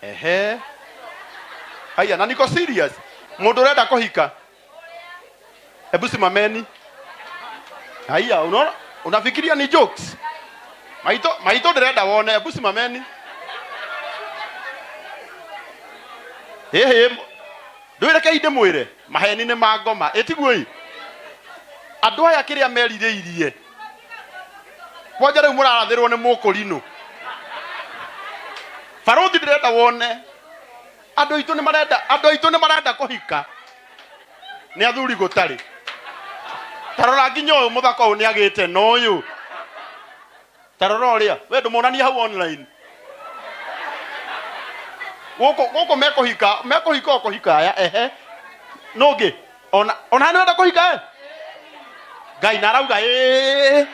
Ehe, haya, na niko serious. Mundu urenda kuhika, hebu simameni. Haya, unaona, unafikiria ni jokes? Maito maito, ndĩrenda wone. Hebu simameni. Hĩhĩ, ndwĩreke ndĩmwĩre maheni nĩ ma ngoma ĩtiguo ĩ andũ aya kĩrĩa merirĩirie kwanja rĩu mũrarathĩrwo nĩ mũkũrinũ. Barũthi, ndĩrenda wone andũ aitũ nĩ marenda, andũ aitũ nĩ marenda kũhika, nĩ athuri gũtarĩ. Tarora nginya ũyũ mũthaka ũyũ nĩ agĩte na ũyũ, tarora ũrĩa we ndũmonanie hau online gũkũ gũkũ mekũhika, mekũhika o kũhika aya. Ehe, nũngĩ ona ona nĩ wenda kũhika, eh? Ngai na arauga ĩĩ,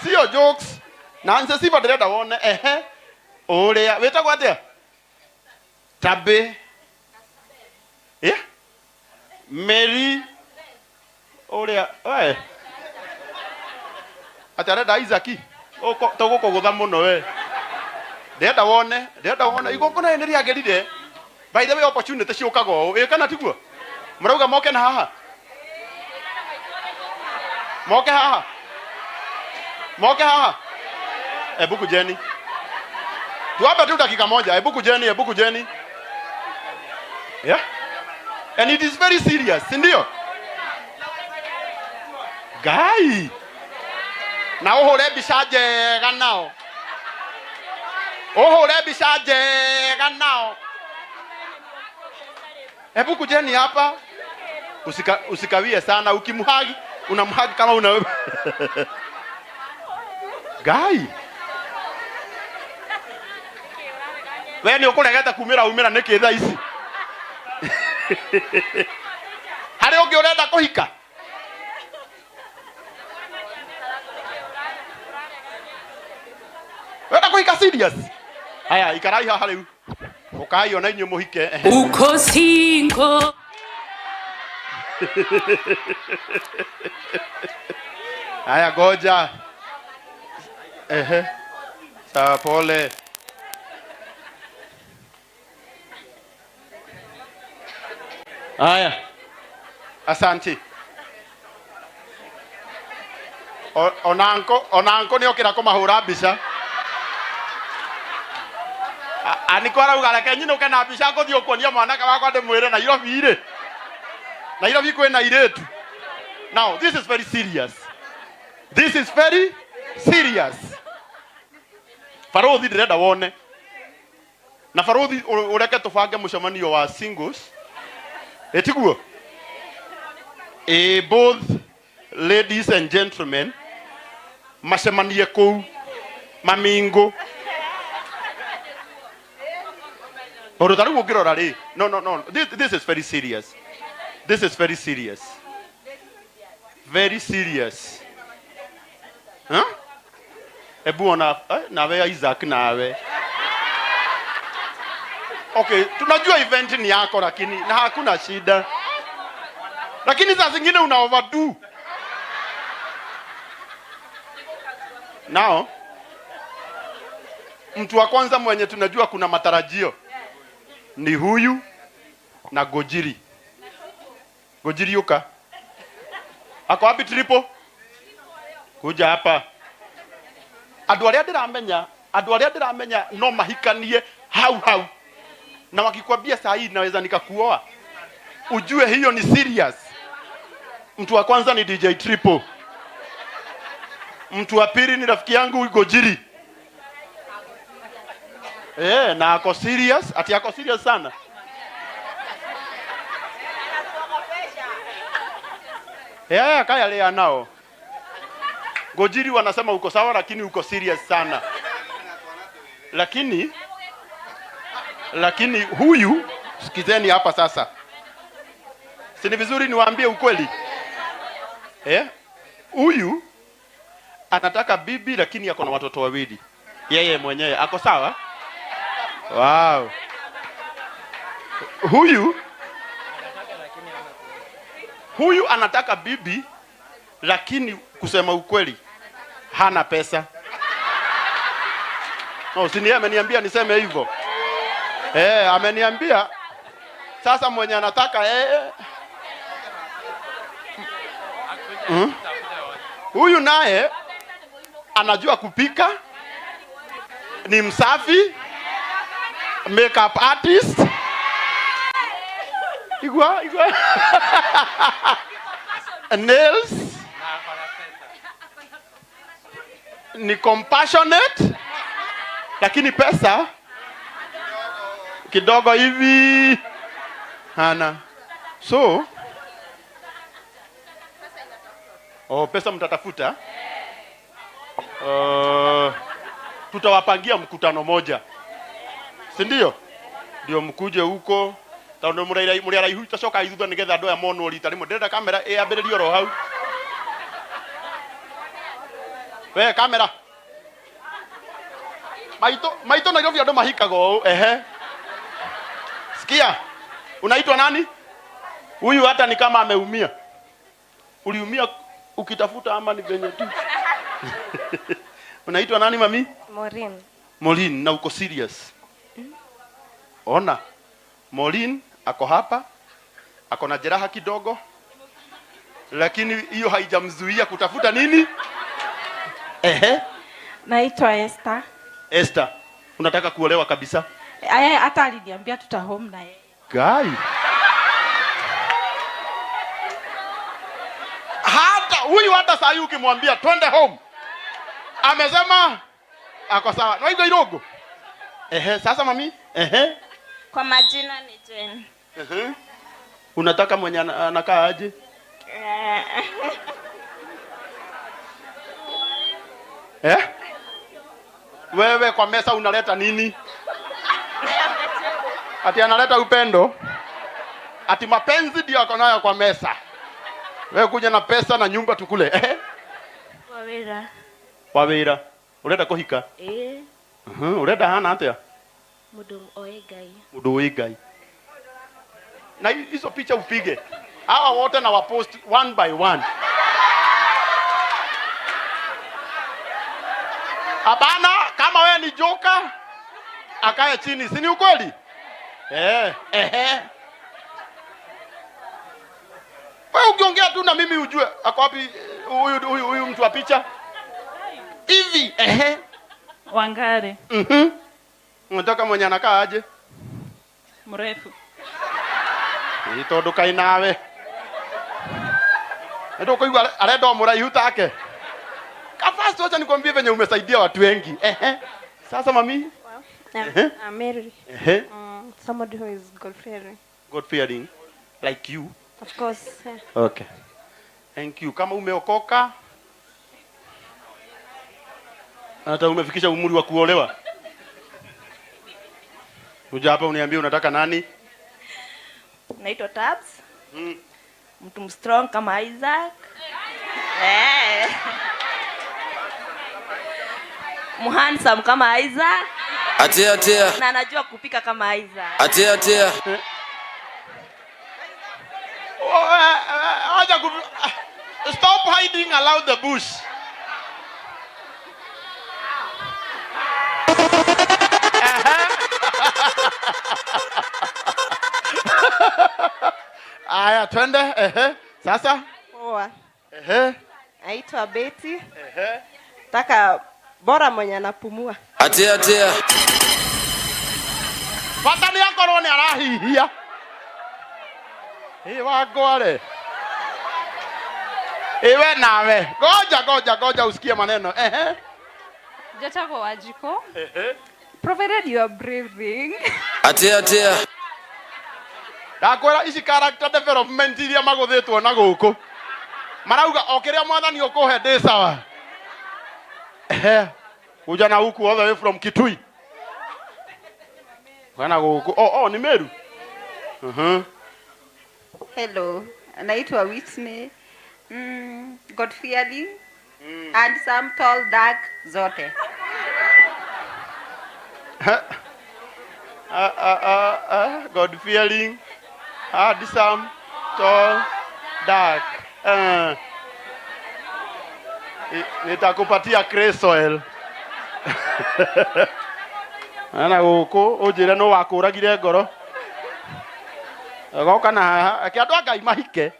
sio jokes. Na nse sifa, ndĩrenda wone. Ehe, ũrĩa wĩtagwo atĩa? Tabe, yeah? Mary ũrĩa we atĩ arenda Isaac tũgũkũgũtha mũno we. Ndĩrenda wone, ndĩrenda wone igongona rĩrĩ nĩ rĩagĩrire. By the way, opportunity ciũkaga ũũ, ĩ kana tiguo? Mũrauga moke na haha, moke haha, moke haha. Hebu kujeni tuwape tu dakika moja. Hebu kujeni, hebu kujeni. Yeah, and it is very serious, si ndio? Ngai na ũhũre mbica njega nao, ũhũre mbica njega nao. Hebu kujeni hapa. Usikawie sana. Ukimhug, unamhug kama una Ngai we nĩ ũkũregete kumĩra umĩra nĩkĩ thaa ici? Harĩ ũngĩ ũrenda kũhika? Wenda kũhika serious? Haya, ikarai haha rĩu, ũkai ona inyuĩ mũhike. Ehe. Uko single. Haya, ngoja. Ehe, sawa, pole. Haya, asante. Onanko onanko nĩ okĩra kũmahũra mbica. Aniko arauga reke nyinũke na mbica, ngũthiĩ ũkuonia mwanake wakwa, ndĩmwĩre Nairobi rĩ, Nairobi kwĩna airĩtu. Now this is very serious, this is very serious. Barũthi, ndĩrenda wone na barũthi ũreke tũbange mũcemanio wa singles, ĩtiguo ĩ? Both ladies and gentlemen macemanie kũu mamingo tondũ ta rĩu ũngĩrora rĩ, no no no, this is very serious, this is very serious, very serious, huh? Ebu ona, eh, nawe Isaac, nawe. Okay, tunajua event ni yako, lakini na hakuna shida, lakini saa zingine una overdo. Now mtu wa kwanza mwenye tunajua kuna matarajio ni huyu na Gojiri. Gojiri, uka ako wapi? Triple, kuja hapa. Andũ arĩa ndĩramenya, andũ arĩa ndĩramenya no mahikanie hau hau, na wakikwambia saa hii naweza nikakuoa, ujue hiyo ni serious. Mtu wa kwanza ni DJ Triple, mtu wa pili ni rafiki yangu Gojiri. Eh, na ako serious, ati ako serious sana. Yeah, kaya lea nao. Gojiri wanasema uko sawa lakini uko serious sana. Lakini huyu, sikizeni hapa sasa. Si ni vizuri niwaambie ukweli? Eh? Huyu anataka bibi lakini ako na watoto wawili. Yeye mwenyewe ako sawa? Wow. Huyu anataka bibi lakini kusema ukweli hana pesa. No, si ni yeye ameniambia niseme hivyo. Ameniambia sasa mwenye anataka Huyu naye anajua kupika, ni msafi, makeup artist. Igwa, igwa. Nails. Ni compassionate, lakini pesa kidogo hivi hana. So, oh, pesa mtatafuta. Tutawapangia mkutano moja, si ndio? Ndio mkuje huko tondu muri araihu tacoka ithutha nigetha andu aya monwo rita rimwe. Ndirenda kamera ĩyambĩrĩrie oro hau. We kamera maitũ, maitũ Nairobi andu mahikaga ũũ. Ehe, sikia, unaitwa nani? Huyu hata ni kama ameumia. Uliumia ukitafuta ama ni venye tu? Unaitwa nani mami? Maureen. Maureen, na uko serious? Ona, Maureen ako hapa, ako na jeraha kidogo, lakini hiyo haijamzuia kutafuta nini? Ehe. Naitwa Esther. Esther, unataka kuolewa kabisa? Aya, hata aliniambia tuta home na yeye. Guy. Hata huyu hata saa hii ukimwambia twende home, amesema ako sawa. Na hizo irogo. Ehe, sasa mami? Ehe. Kwa majina ni Jane. Ehe. Unataka mwenye anakaa aje? Eh? Wewe kwa mesa unaleta nini? Ati analeta upendo? Ati mapenzi ndio ako nayo kwa mesa. Wewe kuja na pesa na nyumba tukule. Wawira. Wawira. Urenda kuhika? Urenda hana atia? Mundu oe Ngai. Mundu oe Ngai. Na hizo picha upige. Hawa wote na wapost one by one. Hapana, kama wewe ni joka akae chini, si ni ukweli? Wewe ukiongea tu na mimi ujue ako wapi huyu mtu wa picha? Hivi, ehe. Wangari. Unataka mwenye anakaa aje? Mrefu. Ni tondu kai nawe. Ndio kuigua arenda o muraihu take. Kafast, wacha nikwambie venye umesaidia watu wengi. Ehe. Sasa mami? Well, Ehe. I'm Mary. Ehe. Somebody who is God fearing. God fearing like you. Of course. Yeah. Okay. Thank you. Kama umeokoka hata umefikisha umri wa kuolewa, uja hapa uniambie unataka nani? Naitwa Tabs. Mtu strong kama Isaac. Handsome kama Isaac. Atia, atia. Na anajua kupika kama Isaac. Atia, atia. Oh, acha stop hiding around the bush. Aya, twende. Ehe. Sasa? Poa. Ehe. Naitwa Betty. Ehe. Nataka bora mwenye anapumua. Atia, atia. Bata ni akorwo ni arahihia. Ĩ wangware. Iwe nawe. Goja, goja, goja usikie maneno. Ehe. Jatako Wajiko. Ehe. Provided you are breathing. Atia, atia. Ndakwĩra ici character development iria magũthĩtwo na gũkũ. Marauga o kĩrĩa mwathani ũkũhe ndĩ sawa. Ehe. Kuja na huku all the way from Kitui. Kana gũkũ. Oh, oh, ni Meru. Hello, naitwa Whitney. God fearing, handsome, tall, dark, zote. God fearing, handsome, tall, dark. Nitakupatia Chris oil. Na gũkũ ũnjĩre nũ wakũragire ngoro. Goka na haha, reke andũ a Ngai mahike.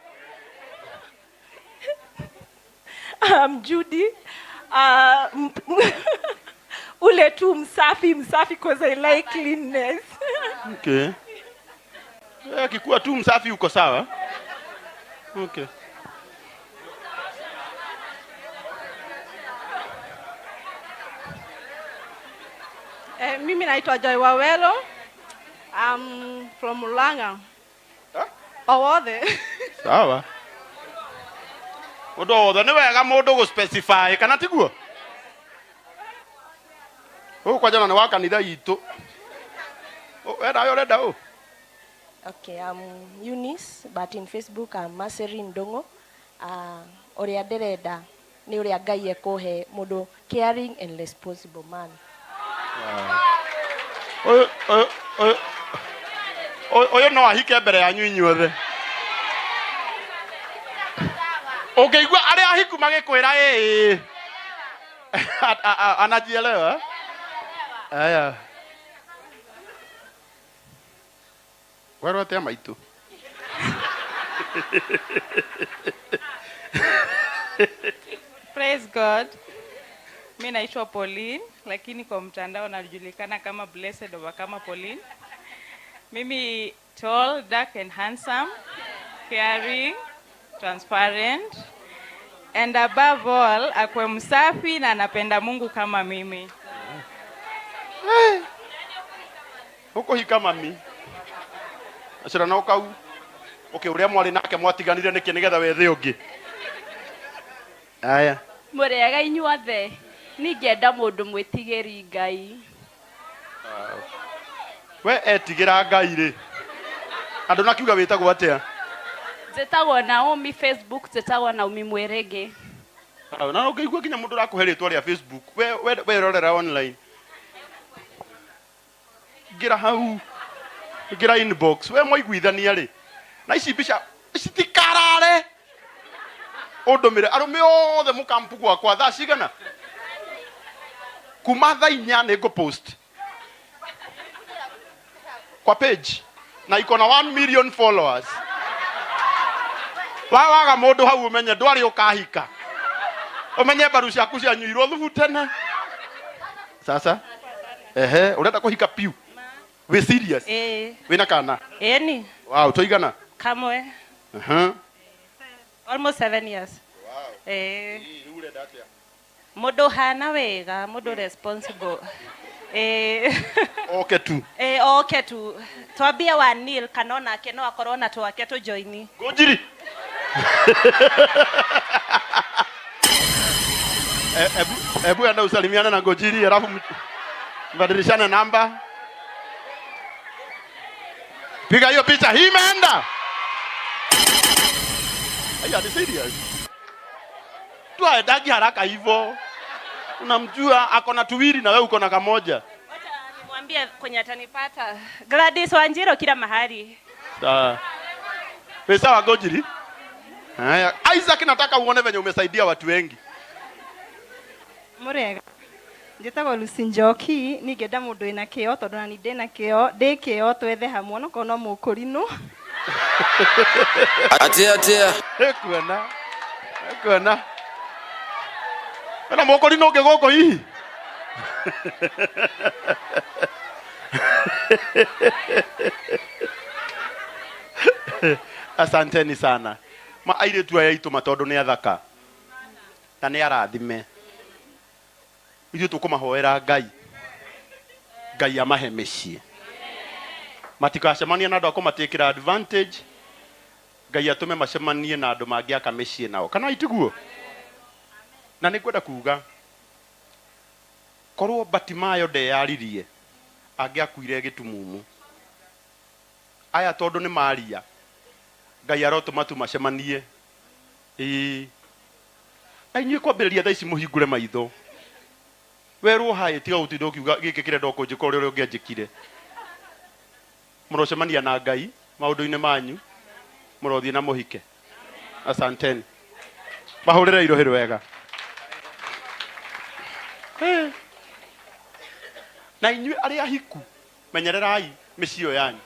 I'm Judy. Ule tu msafi msafi cause I like cleanness. Okay. Eh, akikuwa tu msafi uko sawa. Okay. Mimi naitwa Joy Wawelo. I'm from Murang'a. Eh? Owothe. Sawa. Mundu wothe nĩ wega mũndũ gũ specify kana tiguo? Ũyũ kwanja na nĩ wa kanitha itũ. Wenda ũyũ ũrenda ũ? Okay, I'm Eunice, but in Facebook I'm Marceline Ndongo. Ũrĩa ndĩrenda nĩ ũrĩa Ngai ekũhe mũndũ caring and responsible man. Ũyũ ũyũ ũyũ ũyũ ũyũ no ahike mbere yanyu inyuothe. Ũngĩigua arĩa ahiku magĩkwĩra ĩĩ. Anajielewa? Aya. Werwo atĩa maitũ? Praise God. Mi naitwa Pauline, lakini kwa mtandao najulikana kama Blessed over kama Pauline. Mimi tall, dark and handsome, caring, transparent, and above all akwe msafi na anapenda Mungu kama mimi. Ũkũhika mami. Acira no kau. Okay, ũrĩa mwarĩ nake mwatiganire nĩkĩ nĩgetha wethe ũngĩ? Aya. Mũrĩega inyuothe. Ningĩenda mũndũ mwĩtigĩri Ngai. We etigĩra Ngai rĩ. Andũ nakiuga wĩtagwo atĩa? Njĩtagwo Naomi Facebook, njĩtagwo Naomi Mwĩrĩngĩ. Na ũngĩigua nginya mũndũ ũrakũhe rĩtwa rĩa Facebook, we rorera online. Ingĩra hau. Ingĩra inbox. We mwaiguithania rĩ. Na ici mbica citikarare. Ũndũmĩre arũme othe mũkampu gwakwa thaa cigana? Kuma thaa inya nĩ ngũpost kwa page na iko na 1 million followers. Wa waga mũndũ hau ũmenye ndwarĩ ũkahika. Ũmenye mbaru ciaku cianyuirwo thubu tene. Sasa ehe, ũrenda kũhika piu? Wĩ serious? Eh. Wĩna kana? Eni. Wow, tũigana? Kamwe. Aha. Almost 7 years. Wow. Mũndũ hana wega, mũndũ responsible. Oke tu. Oke tu. Twambie wa Neil kana onake no akorwo na twake tũjoini. Ngũnjiri. Ebu enda usalimiane na Ngũnjiri alafu mbadilishane namba. Piga hiyo picha, hii imeenda. Aya, ni serious. Tuaendagi haraka hivyo. Unamjua ako na tuwili na wewe uko na kamoja. Wacha nimwambie kwenye atanipata. Gladys Wanjiro kila mahali. Sawa. Wewe sawa Ngũnjiri? Haya, Isaac nataka uone venye umesaidia watu wengi. Mũrĩega. Njĩtagwo Lucy Njoki, ningĩenda mũndũ wĩna kĩo tondũ nani ndĩna kĩo, ndĩ kĩo twethe hamwe onokorwo no mũkũrinũ. Atia atia. Ekuona. Ekuona. Wena mũkũrinũ ũngĩ gũkũ hihi? Asanteni sana. Ma airĩtu aya aitũ matondũ nĩ athaka na nĩ arathime. Ithuĩ tũkũmahoera Ngai. Ngai amahe mĩciĩ. Matikacemanie na andũ a kũmatĩkĩra advantage. Ngai atũme macemanie na andũ mangĩaka mĩciĩ nao. Kana itiguo? Na nĩ ngwenda kuga korwo Batimayo ndeyaririe angĩakuire gĩtumumu. Aya tondũ nĩ maria Ngai arotũma tu macemanie. Ĩĩ. Na inyuĩ kwambĩrĩria thaa ici mũhingũre maitho. Werwo haĩ tiga gũtinda ũkiuga gĩkĩ kĩrenda kũnjĩka ũrĩa ũrĩa ũngĩ anjĩkire. Mũrocemania na Ngai maũndũ-inĩ manyu, mũrothiĩ na mũhike. Asanteni. Mahũrĩre irohĩ wega. Na inyuĩ arĩa ahiku, menyererai mĩciĩ ĩyo yanyu.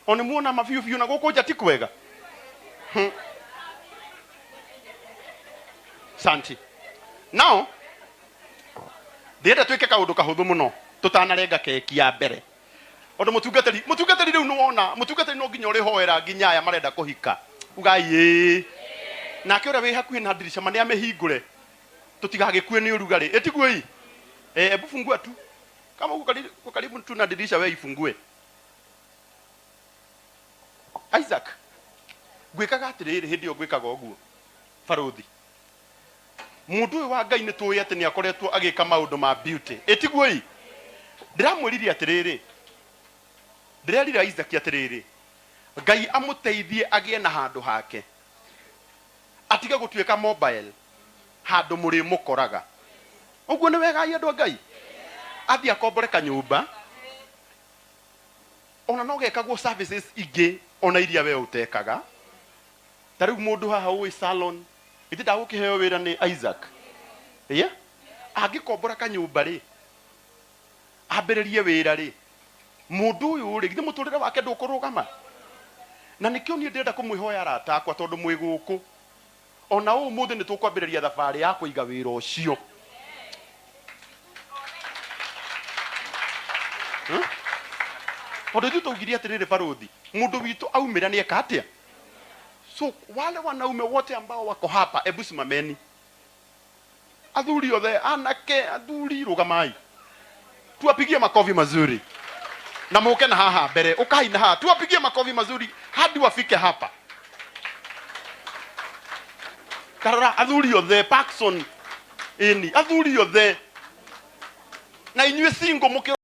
O nĩ muona ma biũ biũ na gũkũ nja ti kwega. Santi. Now, ndĩrenda twĩke kaũndũ kahũthũ mũno tũtanarenga keki ya mbere. Tondũ mũtungatĩri, mũtungatĩri rĩu nĩwona, mũtungatĩri no nginya ũrĩhoera nginya aya marenda kũhika. Ugai ĩĩ. Nake ũrĩa wĩ hakuhĩ na ndirica ma nĩ amĩhingũre. Tũtigagĩkue nĩ ũrugarĩ. Ĩtiguo ii? Eh, ebu fungua tu. Kama uko karibu, uko karibu tu na dirisha wewe ifungue. Isaac, ngwĩkaga atĩrĩrĩ hĩndĩ ĩyo ngwĩkaga ũguo. Barũthi. Mũndũ ũyũ wa Ngai nĩ tũĩ atĩ nĩ akoretwo agĩka maũndũ ma beauty. Ĩtiguo ii? Ndĩramwĩrire atĩrĩrĩ, ndĩrerire Isaac atĩrĩrĩ, Ngai amũteithie agĩe na handũ hake. Atige gũtuĩka mobile handũ mũrĩmũkoraga. Ũguo nĩ wega ai andũ a Ngai? Athiĩ akombore kanyũmba, ona no gekagwo services ingĩ ona iria we ũtekaga. Ta rĩu mũndũ haha ũĩ salon, githĩ ndagũkĩheo wĩra nĩ Isaac? Yeah? Angĩkombora kanyũmba rĩ, ambĩrĩrie wĩra rĩ, mũndũ ũyũ rĩ, githĩ mũtũrĩre wake ndũkũrũgama? Na nĩkĩo niĩ ndĩrenda kũmwĩhoya arata akwa tondũ mwĩ gũkũ. Ona ũmũthĩ nĩ tũkwambĩrĩria thabarĩ ya kũiga wĩra ũcio. Tondũ ithuĩ twaugire atĩrĩrĩ barũthi, mũndũ witũ aumĩra nĩ eka atĩa? So wale wanaume wote ambao wako hapa, ebu simameni. Athuri othe, anake, athuri, rũgamai. Tuwapigie makofi mazuri. Na muke na haha mbere, ukai na haha. Tuwapigie makofi mazuri hadi wafike hapa. Tarora athuri othe, Parkson, ini, athuri othe. Na inyuĩ single mũkĩ